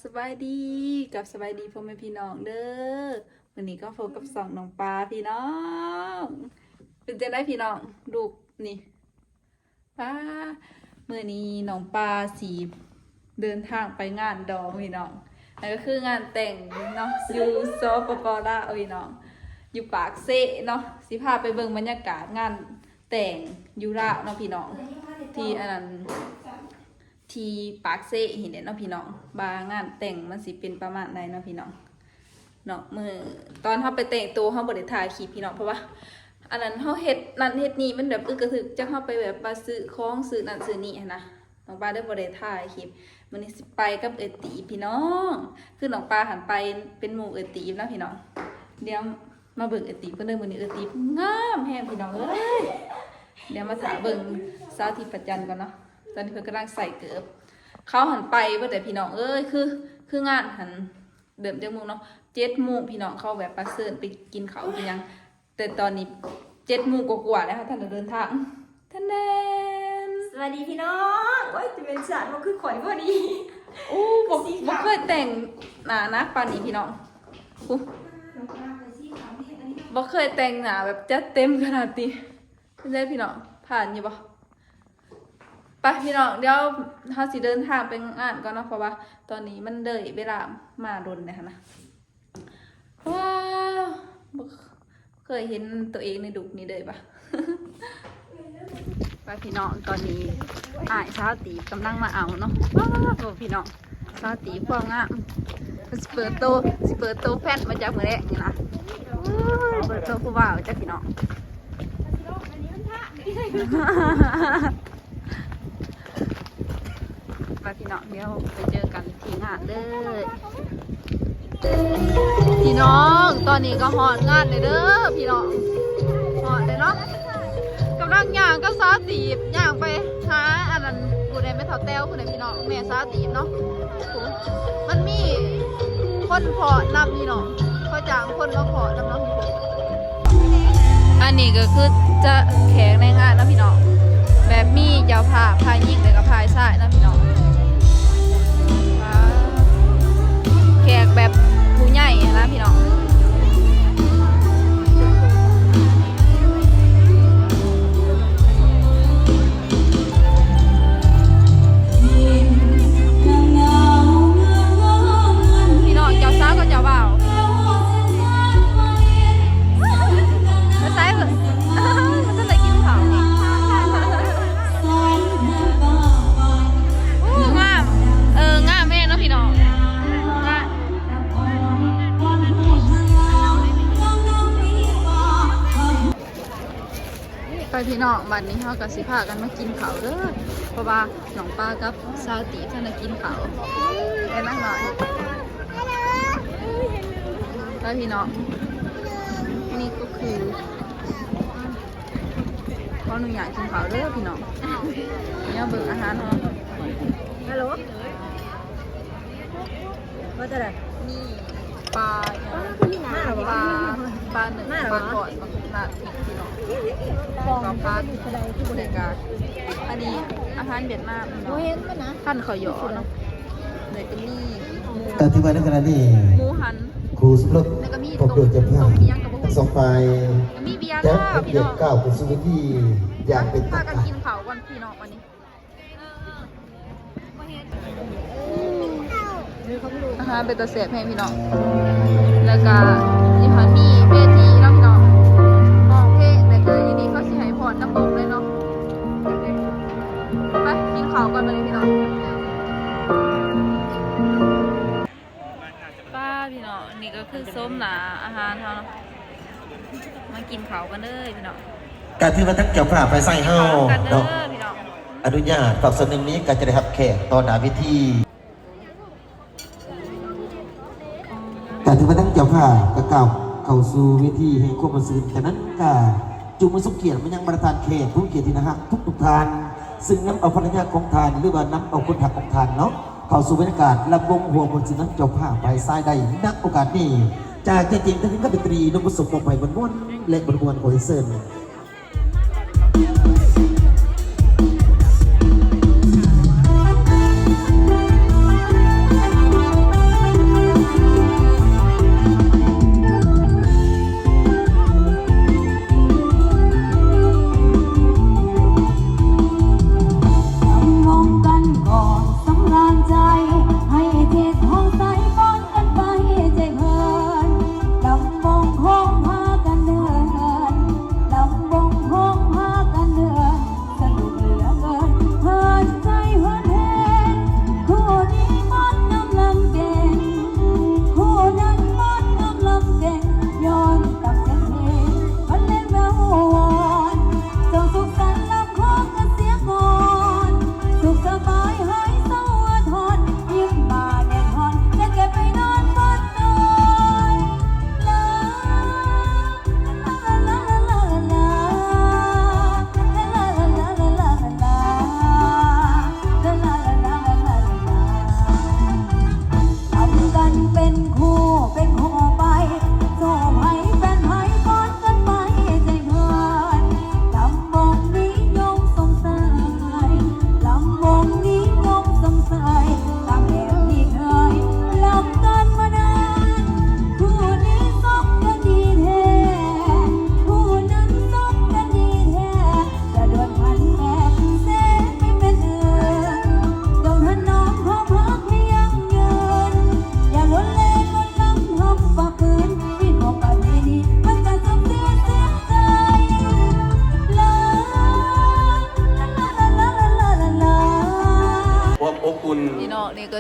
ສະບາຍດີ ກັບສະບາຍດີພໍ່ແມ່ພີ່ນ້ອງເດີ. ມື້ນີ້ກໍພົບກັບຊ່ອງນ້ອງປາພີ່ນ້ອງ. ເປັນຈັ່ງໃດພີ່ນ້ອງ ລູກນີ້? ປ້າ ມື້ນີ້ນ້ອງປາຊິເດີນທາງໄປງານດອງພີ່ນ້ອງ. ນັ້ນກໍຄືງານແຕ່ງເນາະ ຢູ່ ສປປ ລາວ ພີ່ນ້ອງ ຢູ່ປາກເຊເນາະ. ຊິພາໄປເບິ່ງບັນຍາກາດງານແຕ່ງຢູ່ລາວເນາະພີ່ນ້ອງ ທີ່ອັນນັ້ນ ທີ່ປາກເຊນີ້ແຫຼະເນາະພີ່ນ້ອງ ວ່າງານແຕ່ງມັນຊິເປັນປະມານໃດເນາະພີ່ນ້ອງເນາະ. ມື້ຕອນເຮົາໄປແຕ່ງໂຕ ເຮົາບໍ່ໄດ້ຖ່າຍຄລິບພີ່ນ້ອງ ເພາະວ່າອັນນັ້ນ ເຮົາເຮັດນັ້ນເຮັດນີ້ ມັນແບບອຶກກະທຶກ ຈັກເຮົາໄປແບບວ່າຊື້ຂອງ ຊື້ນັ້ນຊື້ນີ້ຫັ້ນນະ ນ້ອງປາເລີຍບໍ່ໄດ້ຖ່າຍຄລິບ. ມື້ນີ້ຊິໄປກັບເອື້ອຍຕີບພີ່ນ້ອງ ຄືນ້ອງປາຫັ້ນໄປເປັນໝູ່ເອື້ອຍຕີບນະພີ່ນ້ອງ. ດຽວມາເບິ່ງເອື້ອຍຕີບເພິ່ນເດີ. ມື້ນີ້ເອື້ອຍຕີບງາມແຮງພີ່ນ້ອງເອີຍ. ດຽວມາຖ້າເບິ່ງສາວທິບພະຈັນກ່ອນເນາະ. ຕອນນີ້ເພິ່ນກຳລັງໃສ່ເກີບ. ເຂົາຫັ້ນໄປເບິດແລ້ວພີ່ນ້ອງເອີຍ. ຄື ຄືງານຫັ້ນເລີ່ມຈັກໂມງເນາະ? ເຈັດໂມງພີ່ນ້ອງ. ເຂົາແບບວ່າເຊີນໄປກິນເຂົ້າກິນຫຍັງ ແຕ່ຕອນນີ້ເຈັດໂມງກວ່າໆແລ້ວ ເຮົາທັນໄດ້ເດີນທາງ. ທັນແດ່ນ ສະບາຍດີພີ່ນ້ອງ. ໂອ້ຍ ຈະເປັນສາດບໍ່ຄືຂ້ອຍພໍດີ. ໂອ້ ບໍ່ ບໍ່ເຄີຍແຕ່ງໜ້າໜັກປານນີ້ພີ່ນ້ອງ. ໂອ້ ບໍ່ເຄີຍແຕ່ງໜ້າແບບຈັດເຕັມຂະໜາດນີ້. ເປັນໃດພີ່ນ້ອງ ຜ່ານຢູ່ບໍ່? ໄປພີ່ນ້ອງ ດຽວເຮົາຊິເດີນທາງໄປງານກ່ອນເນາະ ເພາະວ່າຕອນນີ້ມັນເລີຍເວລາມາດົນແລ້ວຫັ້ນນະ. ວ້າວ ບໍ່ເຄີຍເຫັນຕົວເອງໃນລຸກນີ້ເລີຍຫວາ. ໄປພີ່ນ້ອງ ຕອນນີ້ອ້າຍສາວຕີບກຳລັງມາເອົາເນາະ. ວ້າວ ໂອ້ ພີ່ນ້ອງ ສາວຕີບຄວາມງາມ ເພິ່ນຊິເປີດໂຕ ຊິເປີດໂຕແຟດມາຈາກມື້ແລງນີ້ນະ. ໂອ້ຍ ເປີດໂຕຜູ້ບ່າວຈ້າພີ່ນ້ອງ. ໄປພີ່ນ້ອງ ດຽວໄປເຈີກັນທີ່ງານເດີ. ພີ່ນ້ອງ ຕອນນີ້ກໍຮອດງານແລ້ວເດີພີ່ນ້ອງ ຮອດແລ້ວເນາະ. ກຳລັງຍ່າງກັບສາວຕີບ ຍ່າງໄປຫາອັນນັ້ນ ຜູ້ໃດ ແມ່ເຖົ້າແຕ້ວຜູ້ໃດພີ່ນ້ອງ ແມ່ສາວຕີບເນາະ. ມັນມີຄົນຟ້ອນນຳພີ່ນ້ອງ ເຂົາຈ້າງຄົນມາຟ້ອນນຳເນາະ. ອັນນີ້ກໍຄືຈະແຂກໃນງານເນາະພີ່ນ້ອງ ແບບມີເຈົ້າພາບ ຝ່າຍຍິງ ແລ້ວກໍຝ່າຍຊາຍເນາະພີ່ນ້ອງ. ແຂກແບບຜູ້ໃຫຍ່ຫັ້ນນະພີ່ນ້ອງ. ພີ່ນ້ອງ ເຈົ້າສາວກັບເຈົ້າບ່າວ ໄປໃສເບິ່ງ ມັນຈະໄດ້ກິນເຂົ້າ. ໂອ້ ງາມ ເອີ ງາມແຮງເນາະພີ່ນ້ອງ ງາມ. ໄປພີ່ນ້ອງ ບັດນີ້ເຮົາກໍຊິພາກັນມາກິນເຂົ້າເດີ ເພາະວ່ານ້ອງປາກັບສາວຕີບທັນໄດ້ກິນເຂົ້າ. ເອີ ນາງນ້ອຍ ໄປພີ່ນ້ອງ ນີ້ກໍຄື ຂໍອະນຸຍາດກິນເຂົ້າເດີພີ່ນ້ອງ. ດຽວເບິ່ງອາຫານເຮົາ ຮັລໂຫຼ ວ່າຈັ່ງໃດ? ມີປາຫຍັງ ປາ ປາໜຶ້ງ ປາທອດ ໝາກຫຸ່ງ ລາດພລິກພີ່ນ້ອງ ປາ ແລ້ວກໍ ອັນນີ້ອາຫານຫວຽດນາມ ບໍ່ເຫັນມັນນະ ພັນເຂົ້າຢໍເນາະ. ແລ້ວກໍມີ ກໍຖືວ່າໃນຂະນະນີ້ ໝູຫັນ ຄູ່ສົມລົດ ແລ້ວກໍມີ ພົບດ້ວຍເຈົ້າພາບ ທັງສອງຝ່າຍ ກໍມີເບຍ ຈະ ລາວ ເຮັດ ພີ່ນ້ອງ ກ້າວຂຶ້ນສູ່ເວທີຢ່າງເປັນທາງການ. ພາກັນກິນເຂົ້າກ່ອນພີ່ນ້ອງ ວັນນີ້ ອາຫານເປັນຕາແຊບແຮງພີ່ນ້ອງ ແລ້ວກະຢູ່ຫັ້ນມີເວທີເນາະພີ່ນ້ອງ ຮ້ອງເພງ ແລ້ວກະຢູ່ນີ້ເຂົາຊິໃຫ້ພອນນຳວົງເລີຍເນາະ. ໄປກິນເຂົ້າກ່ອນບັດນີ້ພີ່ນ້ອງ. ປ້າ ພີ່ນ້ອງ ນີ້ກໍຄືໂສມໜ້າອາຫານເຮົາເນາະ ມາກິນເຂົ້າກັນເດີພີ່ນ້ອງ. ກໍຖືວ່າທາງເຈົ້າພາບຝ່າຍຊາຍເຮົາເນາະ ອະນຸຍາດພາບສ່ວນໜຶ່ງນີ້ກໍຈະໄດ້ຮັບແຂກຕໍ່ໜ້າເວທີ. ກໍຖືວ່າທາງເຈົ້າພາບກໍກ້າວເຂົ້າສູ່ເວທີແຫ່ງຄວາມມ່ວນຊື່ນ, ຈາກນັ້ນກໍຈູງມືສົມກຽດມາຍັງບັນດາທ່ານແຂກຜູ້ມີກຽດທີ່ໜ້າຮັກທຸກໆທ່ານ, ຊຶ່ງນຳເອົາພັນລະຍາຂອງທ່ານ ຫຼືວ່ານຳເອົາຄົນຮັກຂອງທ່ານເນາະ ເຂົ້າສູ່ບັນຍາກາດລຳວົງຮ່ວມມ່ວນຊື່ນນຳເຈົ້າພາບຝ່າຍຊາຍໄດ້ ນະໂອກາດນີ້. ຈາກເຈົ້າຈິງ ທ່ານກໍໄດ້ຕີລົມປະສົມມອບໃຫ້ມ່ວນໆ ແລະ ມ່ວນໆ ຂໍເຊີນ. ສ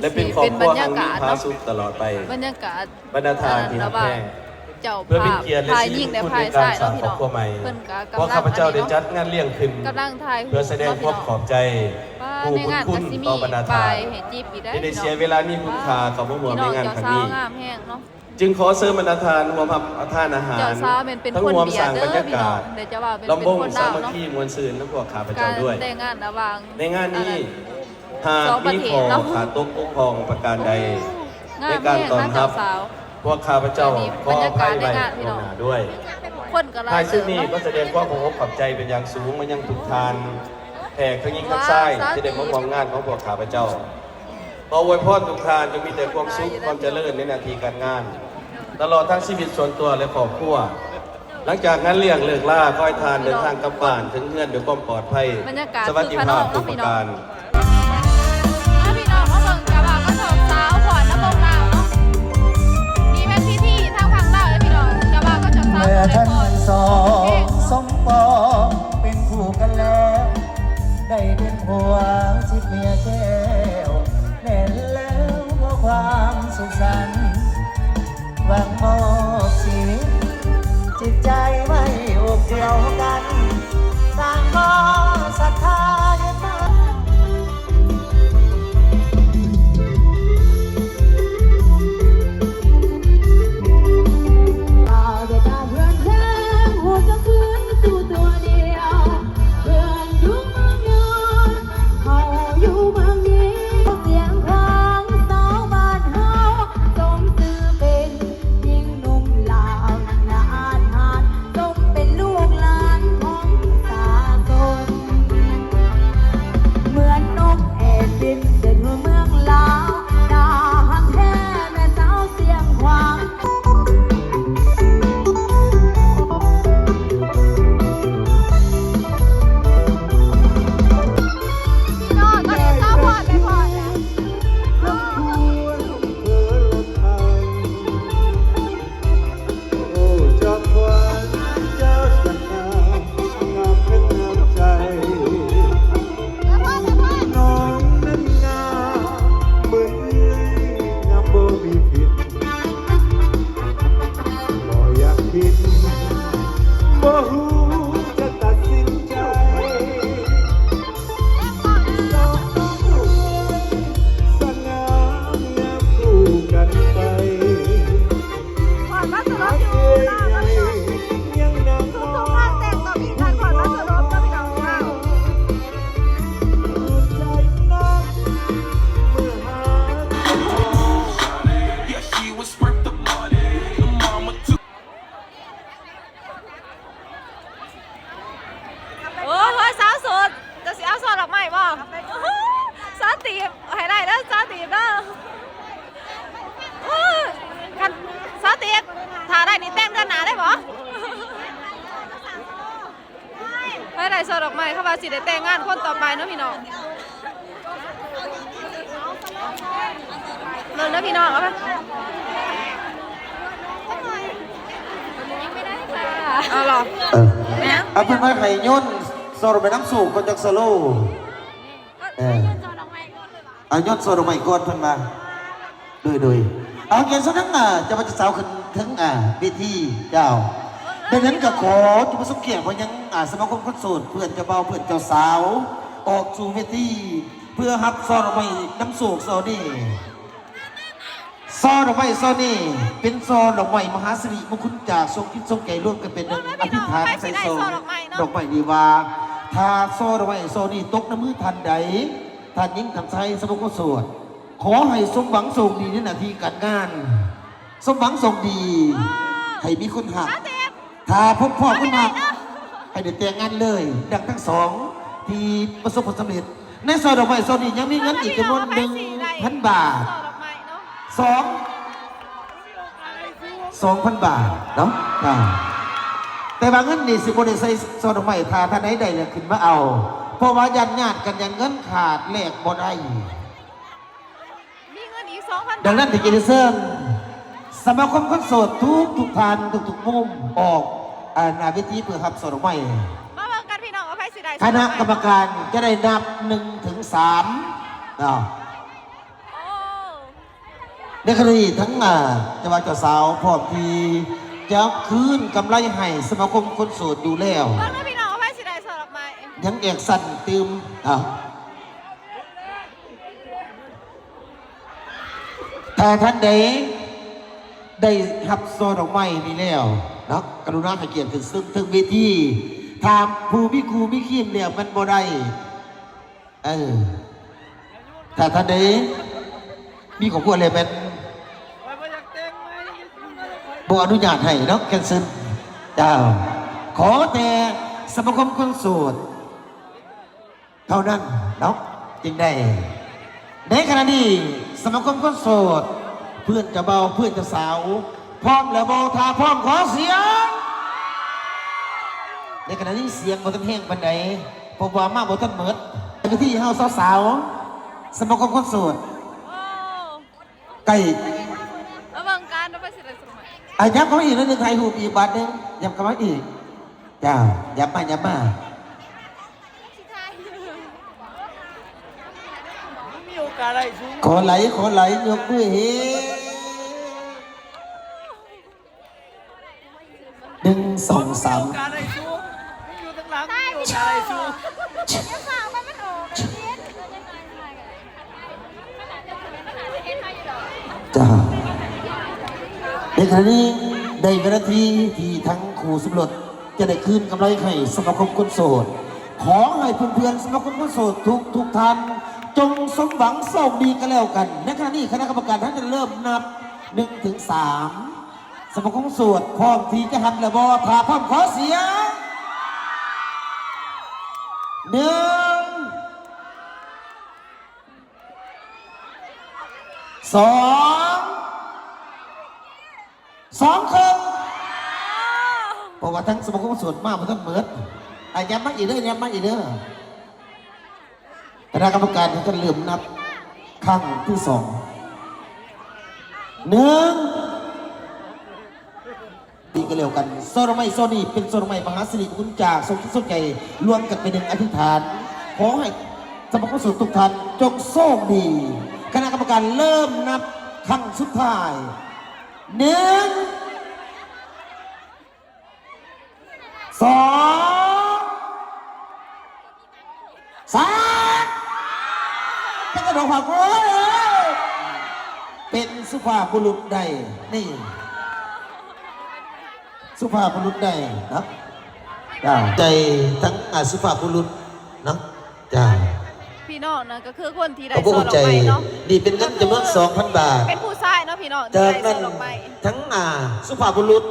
ແລະເປັນຄອບຄົວອັນມີຜາສຸກຕະຫຼອດໄປ. ບັນຍາກາດ ບັນດາທ່ານທີ່ຮັກແພງ, ເພື່ອເປັນກຽດ ແລະ ສິລິມຸງຄຸນໃນການສ້າງຄອບຄົວໃໝ່, ພວກຂ້າພະເຈົ້າໄດ້ຈັດງານລ້ຽງຂຶ້ນ ເພື່ອສະແດງຄວາມຂອບໃຈ ຮູ້ບຸນຄຸນຕໍ່ບັນດາທ່ານ ທີ່ໄດ້ເສຍເວລາມີຄຸນຄ່າເຂົ້າມາຮ່ວມໃນງານຄັ້ງນີ້. ຈຶ່ງຂໍເຊີນບັນດາທ່ານຮ່ວມຮັບປະທານອາຫານ ທັງຮ່ວມສ້າງບັນຍາກາດລຳວົງສາມັກຄີມ່ວນຊື່ນນຳພວກຂ້າພະເຈົ້າດ້ວຍ. ໃນງານນີ້ ຫາກມີຂໍ້ຂາດຕົກບົກຜ່ອງປະການໃດໃນການຕ້ອນຮັບ ພວກຂ້າພະເຈົ້າຂໍອະໄພໄວ້ລ່ວງໜ້າດ້ວຍ. ທ້າຍສຸດນີ້ກໍສະແດງຄວາມຂອບອົກຂອບໃຈເປັນຢ່າງສູງມາຍັງທຸກທ່ານ ແຂກທັງຍິງທັງຊາຍທີ່ໄດ້ມາຮ່ວມງານຂອງພວກຂ້າພະເຈົ້າ. ຂໍອວຍພອນທຸກທ່ານຈົ່ງມີແຕ່ຄວາມສຸກ, ຄວາມຈະເລີນໃນໜ້າທີ່ການງານ, ຕະຫຼອດທັງຊີວິດສ່ວນຕົວ ແລະ ຄອບຄົວ. ຫຼັງຈາກງານລ້ຽງເລີກລາ, ຂໍໃຫ້ທ່ານເດີນທາງກັບບ້ານເຖິງເຮືອນດ້ວຍຄວາມປອດໄພ, ສະຫວັດດີພາບທຸກປະການ. ມາພີ່ນ້ອງມາເບິ່ງເຈົ້າບ່າວກັບເຈົ້າສາວຟ້ອນລຳວົງລາວເນາະ. ນີ້ແມ່ນພິທີທາງຝັ່ງລາວເດີພີ່ນ້ອງ, ເຈົ້າບ່າວກັບເຈົ້າສາວໄດ້ຟ້ອນເພງເນາະ. ເປັນຄູ່ກັນແລ້ວ ໄດ້ເປັນຜົວສິດເມຍແກ້ວ ແມ່ນແລ້ວເພື່ອຄວາມສຸກສັນ ຫວັງມອບຊີວິດຈິດໃຈໄວ້ອົບດຽວກັນ ຕ່າງກໍສັດທາເຮັດມາ. ໂອ້ຍ ສາວໂສດ ເຈົ້າຊິເອົາຊ່ອດອກໄມ້ບໍ່? ຊາວຕີບ ໃຫ້ໄດ້ເດີ ຊາວຕີບເດີ. ໂອ້ຍ ຄັນຊາວຕີບ ຖ້າໄດ້ນີ້ແຕ່ງເດືອນໜ້າໄດ້ບໍ່? ໃຫ້ໄດ້ຊ່ອດອກໄມ້ ເຂົາວ່າຊິໄດ້ແຕ່ງງານຄົນຕໍ່ໄປເນາະພີ່ນ້ອງ. ເບິ່ງເດີພີ່ນ້ອງ ເອົາໄປ ເອົາຫຼໍ? ເອີ ເອົາເພິ່ນວ່າໃຫ້ໂຍນຊ່ອດໄປນຳໂຊກກ່ອນ ຈັ່ງສະໂລ. ເອີ ເອົາໂຍນຊ່ອດອອກໄມ້ກ່ອນເພິ່ນວ່າ. ໂດຍ ໂດຍ ເອົາ ກຽດເຊີນທັງ ອ່າ ເຈົ້າບ່າວເຈົ້າສາວຂຶ້ນເທິງ ອ່າ ເວທີເຈົ້າ. ດັ່ງນັ້ນກໍຂໍຈຸດປະສົງກຽດມາຍັງ ອ່າ ສະມາຄົມຄົນໂສດ ເພື່ອນເຈົ້າບ່າວ ເພື່ອນເຈົ້າສາວ ອອກສູ່ເວທີ ເພື່ອຮັບຊ່ອດອອກໄມ້ນຳໂຊກຊ່ອນີ້. ຊ່ອດອກໄມ້ຊ່ອນີ້ເປັນຊ່ອດອກໄມ້ມະຫາສິລິມຸງຄຸນ ຈາກຊົງຈິດຊົງໃຈລວມກັນເປັນໜຶ່ງ ອະທິຖານໃສ່ຊ່ອດອກໄມ້ນີ້ວ່າ ຖ້າຊ່ອດອກໄມ້ຊ່ອນີ້ຕົກໃນມືທ່ານໃດ ທ່ານຍິງທ່ານຊາຍ ສະມາຄົມຄົນໂສດ ຂໍໃຫ້ສົມຫວັງໂຊກດີໃນໜ້າທີ່ການງານ ສົມຫວັງໂຊກດີ ໃຫ້ມີຄົນຮັກ ຖ້າພົບພໍ້ຄົນຮັກ ໃຫ້ໄດ້ແຕ່ງງານເລີຍ ດັ່ງທັງສອງທີ່ປະສົບຜົນສຳເລັດ. ໃນຊ່ອດອກໄມ້ຊ່ອນີ້ຍັງມີເງິນອີກຈຳນວນໜຶ່ງພັນບາດ ສອງ ສອງພັນບາດເນາະ. ອ່າ ແຕ່ວ່າເງິນນີ້ຊິບໍ່ໄດ້ໃສ່ຊ່ອດອກໄມ້ ຖ້າທ່ານໃດໄດ້ແລ້ວຂຶ້ນມາເອົາ ເພາະວ່າຢ້ານຍາດກັນ ຢ້ານເງິນຂາດແລກບໍ່ໄດ້. ມີເງິນອີກສອງພັນບາດ. ດັ່ງນັ້ນ ທີ່ຈະໄດ້ເຊີນສະມາຄົມຄົນໂສດທຸກໆທ່ານ ທຸກໆມຸມ ອອກ ອ່າ ໜ້າເວທີເພື່ອຮັບຊ່ອດອກໄມ້. ມາເບິ່ງກັນພີ່ນ້ອງ ວ່າໃຜຊິໄດ້. ຄະນະກຳມະການຈະໄດ້ນັບໜຶ່ງເຖິງສາມເນາະ. ໂອ້ ໃນຂະນະນີ້ທັງ ອ່າ ເຈົ້າບ່າວເຈົ້າສາວພ້ອມທີ່ຈະຄືນກຳໄລໃຫ້ສະມາຄົມຄົນໂສດຢູ່ແລ້ວ ເບິ່ງເດີພີ່ນ້ອງວ່າໃຜຊິໄດ້ຊ່ອດອກໄມ້ ຍັງແອກຊັນຕື່ມ ອ້າວ ຖ້າທ່ານໃດໄດ້ຮັບຊ່ອດອກໄມ້ນີ້ແລ້ວເນາະ ກະລຸນາໃຫ້ກຽດຂຶ້ນເຊິ່ງເທິງເວທີ ຖ້າຜູ້ມີຄູ່ມີຄຽງແລ້ວມັນບໍ່ໄດ້ ເອີ ຖ້າທ່ານໃດມີຄອບຄົວແລ້ວແມ່ນບໍ່ອະນຸຍາດໃຫ້ເນາະ ແຄນເຊິນ ເຈົ້າ ຂໍແຕ່ສະມາຄົມຄົນໂສດເທົ່ານັ້ນເນາະ ຈຶ່ງໄດ້ ໃນຂະນະນີ້ສະມາຄົມຄົນໂສດ ເພື່ອນເຈົ້າບ່າວ ເພື່ອນເຈົ້າສາວ ພ້ອມແລ້ວບໍ່? ຖ້າພ້ອມຂໍສຽງ ໃນຂະນະນີ້ສຽງບໍ່ທັນແຮງປານໃດ ເພາະວ່າມາບໍ່ທັນໝົດ ເຈົ້າໜ້າທີ່ເຮົາສາວໆ ສະມາຄົມຄົນໂສດ ໂອ້ ໃກ້ ມາເບິ່ງກັນວ່າເພິ່ນຊິໄດ້ສົມໝາຍ ອ່ະ ຫຍັບເຂົ້າມາອີກໜ້ອຍໜຶ່ງ ຖ່າຍຮູບອີກບາດໜຶ່ງ ຫຍັບເຂົ້າມາອີກ ເຈົ້າ ຫຍັບມາ ຫຍັບມາ ມີໂອກາດໄດ້ສູງ ຂໍໄຫຼ ຂໍໄຫຼ ຍົກມືເຮ ໜຶ່ງ ສອງ ສາມ ເຈົ້າ ໃນຂະນະນີ້ໄດ້ເວລາທີ່ ທີ່ທັງຄູ່ສົມລົດຈະໄດ້ຄືນກຳໄລໃຫ້ສະມາຄົມຄົນໂສດ ຂໍໃຫ້ເພື່ອນໆສະມາຄົມຄົນໂສດທຸກໆທ່ານ ຈົ່ງສົມຫວັງໂຊກດີກັນແລ້ວກັນ ໃນຂະນະນີ້ຄະນະກຳມະການທັງຈະເລີ່ມນັບໜຶ່ງເຖິງສາມ ສະມາຄົມໂສດພ້ອມທີ່ຈະຮັບແລ້ວບໍ່? ຖ້າພ້ອມຂໍສຽງ ໜຶ່ງ ສອງ ສອງເຄິ່ງ ເພາະວ່າທັງສະມາຄົມໂສດມາບໍ່ທັນເໝິດ ອາ ຫຍັບມາອີກເດີ ຫຍັບມາອີກເດີ. ຄະນະກຳມະການຈະເລີ່ມນັບຄັ້ງທີສອງ ໜຶ່ງ ດີກັນແລ້ວກັນ ຊ່ອດອກໄມ້ຊ່ອນນີ້ເປັນຊ່ອດອກໄມ້ມະຫາສິລິຄຸນຈາກສົມຈິດສົມໃຈ ລວມກັນເປັນໜຶ່ງອະທິຖານ ຂໍໃຫ້ສະມາຄົມໂສດທຸກທ່ານຈົ່ງໂຊກດີ. ຄະນະກຳມະການເລີ່ມນັບຄັ້ງສຸດທ້າຍ ໜຶ່ງ ສອງ ສາມ ເປັນກະດອກຜັກ ໂອ້ຍ ເປັນສຸພາບບຸລຸດໄດ້ ນີ້ ສຸພາບບຸລຸດໄດ້ເນາະ ເຈົ້າ ໃຈທັງ ອາ ສຸພາບບຸລຸດເນາະ ເຈົ້າ ພີ່ນ້ອງນະ ກໍຄືຄົນທີ່ໄດ້ຊ່ອດອອກໄມ້ເນາະ ນີ້ເປັນເງິນຈຳນວນສອງພັນບາດ ເປັນຜູ້ຊາຍເນາະພີ່ນ້ອງ ຈາກນັ້ນ ທີ່ໄດ້ຊ່ອດອອກໄມ້ ທັງ ອາ ສຸພາບບຸລຸດ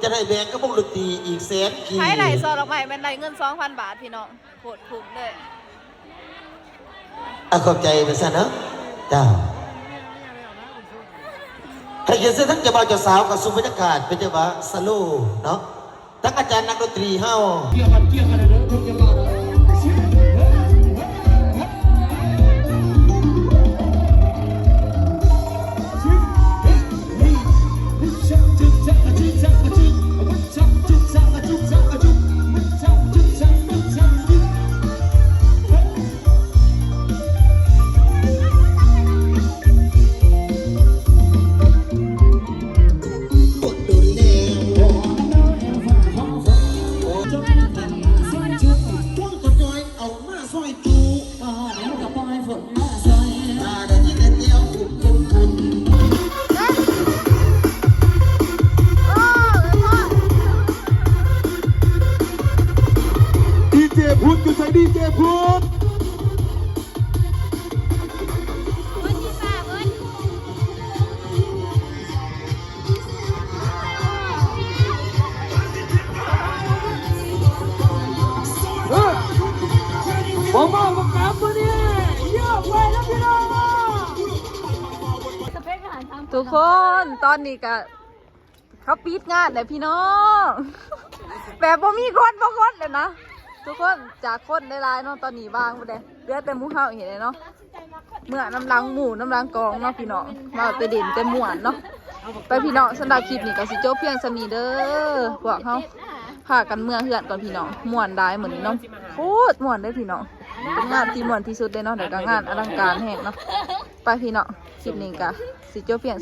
ຈະໄດ້ແບ່ງກັບວົງດົນຕີອີກແສນກີບ ໃຜໄດ້ຊ່ອດອອກໄມ້ແມ່ນໄດ້ເງິນສອງພັນບາດ ພີ່ນ້ອງ ໂຄດຄຸ້ມເລີຍ ອາ ຂອບໃຈ ວ່າຊັ້ນເນາະ ເຈົ້າ ໃຫ້ກຽດເຊີນທັງເຈົ້າບ່າວເຈົ້າສາວເຂົ້າສູ່ບັນຍາກາດເປັນຈັງຫວະສະໂລເນາະ ທັງອາຈານນັກດົນຕີເຮົາ. ດີเจพุทธ อยู่ไส ดีเจพุทธ ทุกคน ตอนนี้ก็ เขาปิดงานแล้วพี่น้อง แบบบ่มีคน บ่คนแล้วนะ ทุกคน จากคนหลายๆเนาะ ตอนนี้ว่างหมดเลย เหลือแต่หมู่เฮานี่แหละเนาะ เมือนำหลังหมู่นำหลังกองเนาะพี่น้อง เว้าแต่เล่นแต่ม่วนเนาะ ไปพี่น้อง สำหรับคลิปนี้ก็สิจบเพียงส่ำนี้เด้อ พวกเฮาพากันเมือเฮือนก่อนพี่น้อง ม่วนหลายมื้อนี้เนาะ โคตรม่วนเด้อพี่น้อง เป็นงานที่ม่วนที่สุดเลยเนาะ แล้วก็งานอลังการแฮงเนาะ ไปพี่น้อง คลิปนี้ก็สิจบเพียง